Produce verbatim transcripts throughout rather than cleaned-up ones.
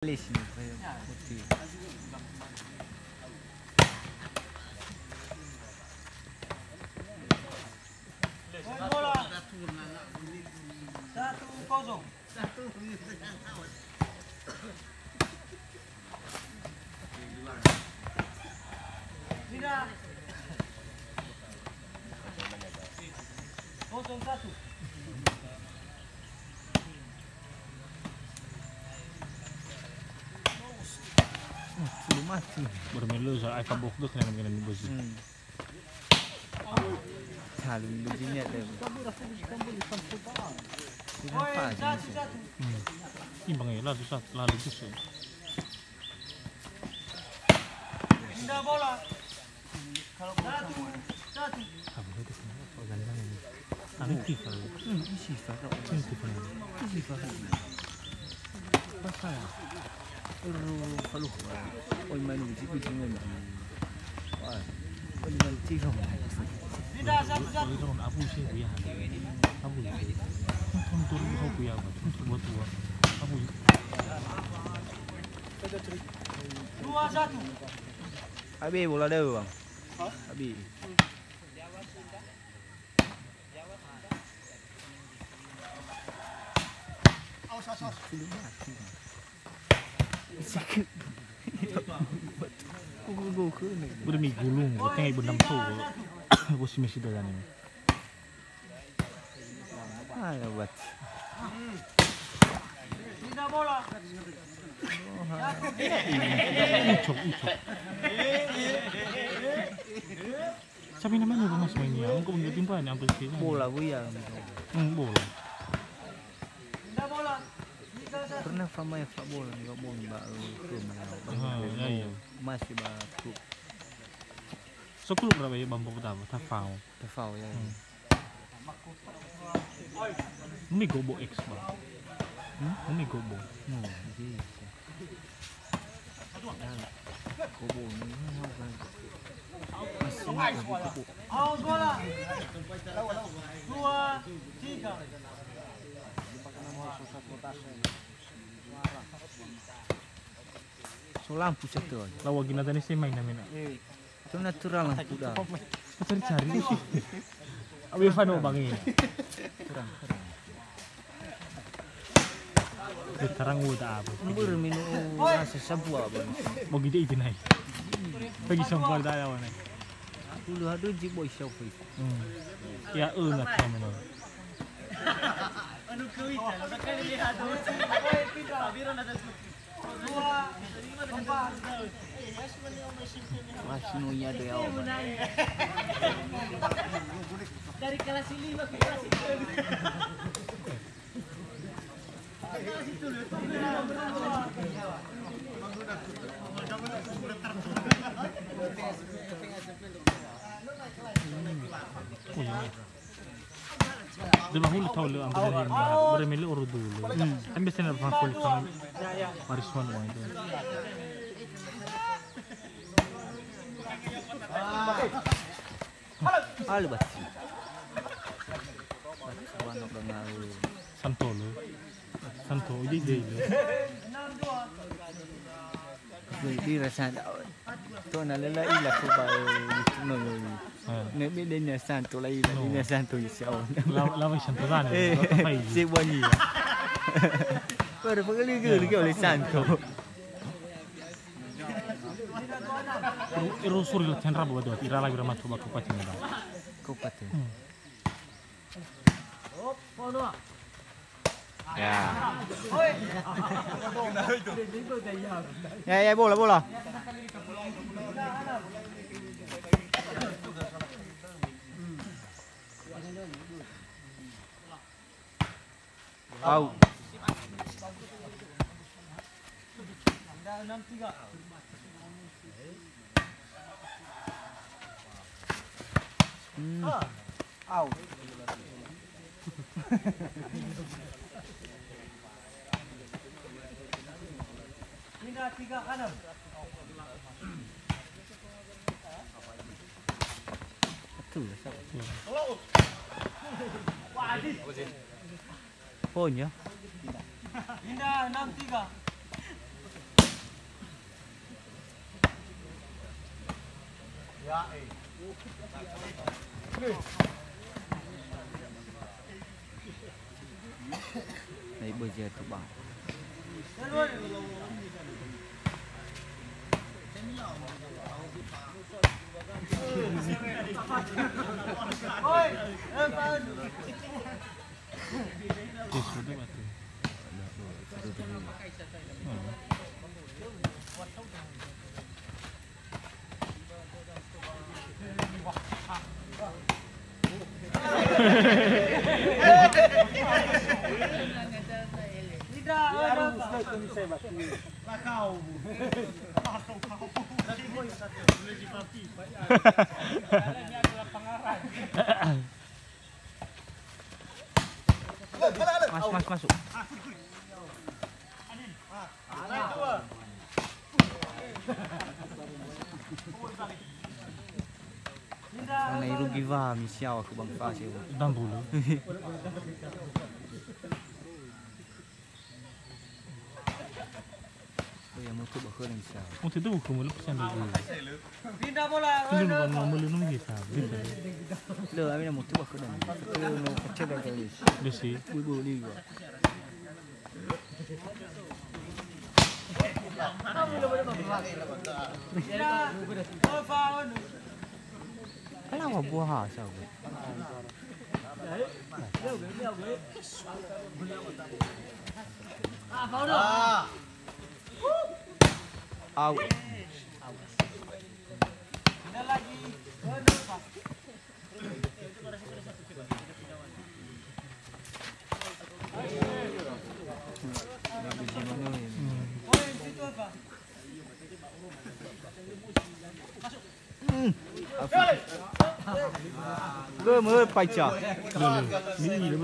Lesi, putih. Satu kosong. Tidak. Kosong satu. Belum mati. Bermelu sa ai fabok dok dengan dengan bos. Hmm. Talu ni bos ni ada. Kenapa aja sih? Hmm. Imbang ya, lalu satu, lalu justru. Pindah bola. Satu, satu. Anu tifal. Hmm, isi fa. Hmm, tifal. Isi fa. Pasal. Ru faluh. Oi manu uji uji manu. Wah. Oi manu tifal. Pindah satu, satu. Oi, abu sih dia. Abu. Tonton kau punya apa? Tonton buat tua. Abu. Dua satu. Abi bola deu, Bang. Abi. Udah mi gulung, tengai bendam tu. Bos Messi dah ni. Ah, ya buat. Pindah bola. Ucok, ucok. Sabi nama ni rumah semua ini ya? Engkau punya timpa ni hampir sini. Bola, bu ya. Hmm, bola. Pindah bola. Pernah fa main fa bola ni, fa bola ba, eh, klub mana? Ah, ya, ya. Masih ba klub. So klub berapa ya, Bang, pertama? Tafau. Tafau, ya, ya. Hmm. Ini gobo X, Bang. Hmm? Ini gobo. Hmm, iya, iya. Nah, gobo ini, ini apa? Masih gobo, gobo. Awas bola. Dua, tiga. So lampu satu. Lawa gina tadi saya main namanya. Eh. Itu natural lah, kuda. Cari-cari. Abi fano bangi. Kurang, kurang. Terang udah apa? Embur minu rasa sabua, Bang. Mau gede itu naik. Bagi sabua dah ya, naik. Puluh aduh ji boy siapa itu? Hmm. Ya, eh, nak sama. Anu kewita, bakal lihat. Biro nada. Masih no iya do ya, Om. Dari kelas lima ke kelas sepuluh. Dua puluh tahun lalu, hampir dari lima. Udah milik orang dulu. Hmm. Kan biasanya orang kulit sama Paris One itu. Halo, Basi. Basi, Bano, Bangau. Santolo. Santo, ide, ide, ide. Di, di rasa ada. To na lela ila ko ba, eh, no, no, no. Ah. Ne be denia santo la ila, no. Denia santo isi au. La, la vai santo dane, eh, la vai. Se buani. Baru pagaliga, liga oleh santo. Ero, ero suri latihan raba ba dua, ira lagi rama coba kabupaten ba. Kabupaten. Hmm. Ya. Ya, ya, bola, bola. Au. Hmm. Au. Pindah tiga kanan. Betul, siapa? Poin ya. Pindah enam tiga. Na ibözi atu ba. Masuk, masuk, masuk. Mana irugi wa misiawa ke bang fase. Enam puluh. Oh ya, mutu bakal yang bisa. Mutu itu bukan mulut pesan dulu. Pindah bola. Ini bukan mau mulut nunggu ya, sabi. Lo, kami nak mutu bakal dan. Itu mau kecil dan galis. Dia sih. Ibu ni juga. Kenapa buah asal? Au. Hmm. Gö mö paica. Ni, ni, ni, ni,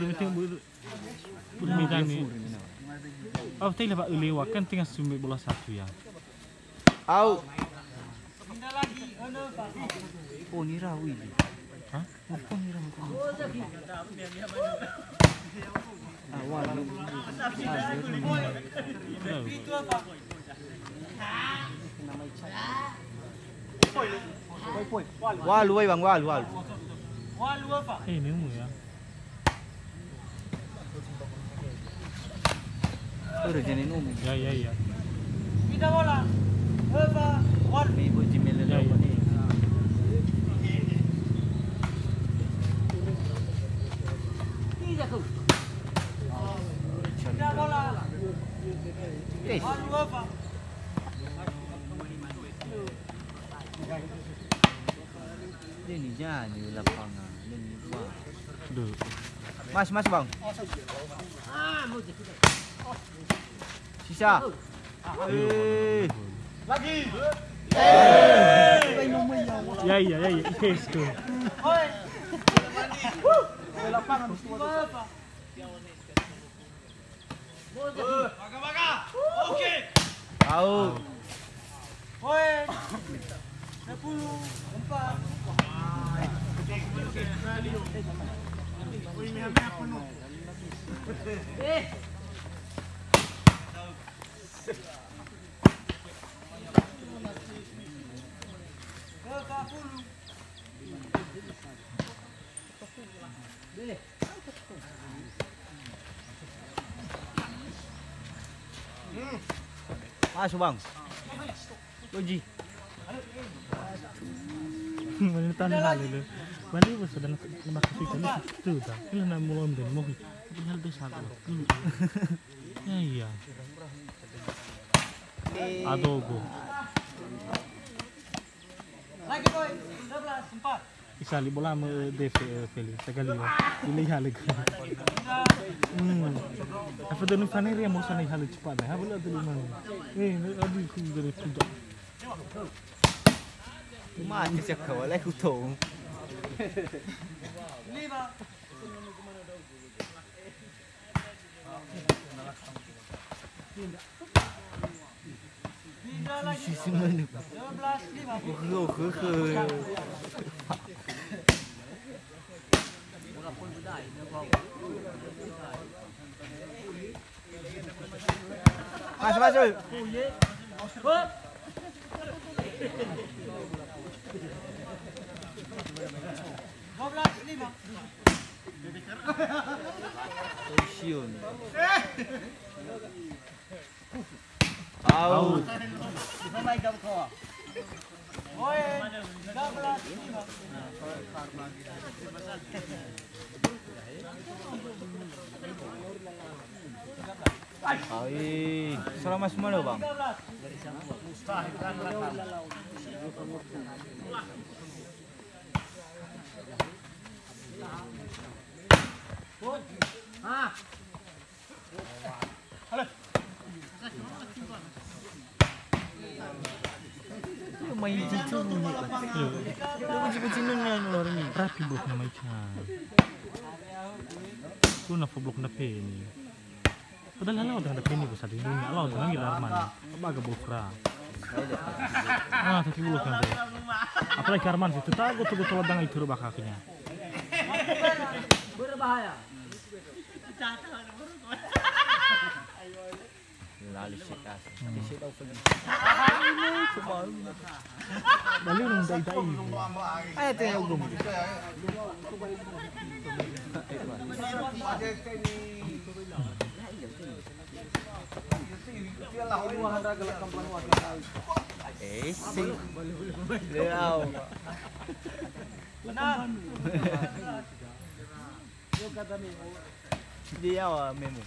ni, ni. Oh, tadi lah, Pak, lewat kan tengah sumber bola satu ya. Au. Oh, nira wi. Hah? Oh, nira wi. Ah, wah. Walu, wai, Bang, walu, walu. Eh, ini ya. Ora jane nomi. Ya, ya, ya. Pindah bola. Eva, Wan. Ni bu jimele. Ya, ya. Pindah bola. Eh. Wan, Eva. Ini jani lapangan, ini, wah. Duh. Mas, mas, Bang. Sisa. Eh. Lagi. Ya, ya, ya, ya. Yes, tuh. Lapangan. Baga, baga. Oke. Tahu. Poin. Sepuluh empat. Poin meha-meha penuh. Eh. Tiga puluh. Masuk, Bang. Uji. Mana tanya hal itu? Mana bos sudah nak, nak kasih tanya tu dah. Ini nak mulai dan mau. Tapi hal tu salah. Ya, iya. Adogo. Lagi, boy. Dua belas empat. Isali bola me D F, eh, Feli. Sekali, ya. Ini hal itu. Hmm. Apa tu, Nufane, ya, mau sana hal cepat dah. Apa lah tu, mana? Eh, aduh, aku dari pudak. Mana siap kawal aku tahu. Lima. Masuk, masuk. Siun. Out. Ai, salah mas mana, Bang? Mai itu nih. Lu kunci-kunci nun ya, luar ini. Rapi blok nama ikan. Lu napa blok na peni. Padahal ala udah ada peni, bisa di dunia. Ala udah lagi Arman. Apa agak blok ra? Ah, tapi blok nanti. Apalagi Arman sih. Tetangga tuh betul dang itu bakaknya. Berbahaya. Lalu sekas. Tapi saya tahu pergi. Ini cuma. Balik orang dai-dai. Eh, teh, hukum. Eh, sih. Leau. Benar. Dia awak memo.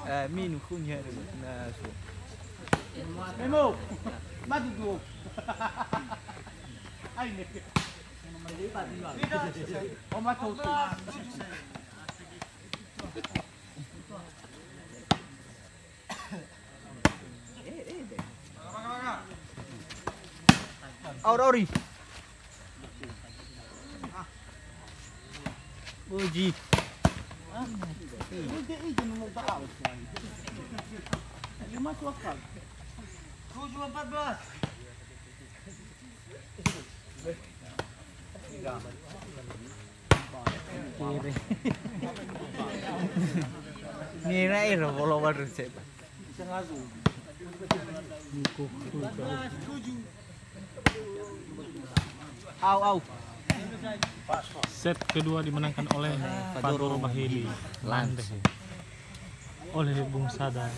Eh, minu kunyah dulu. Nah, so. Memo. Madu dulu. Aine. Oma tutu. Aur auri. Uji. Tujuh empat belas. Nira iro bolo baru seba. Au, au. Set kedua dimenangkan oleh Fadoro Bahili Lande. Oleh Bung Sada.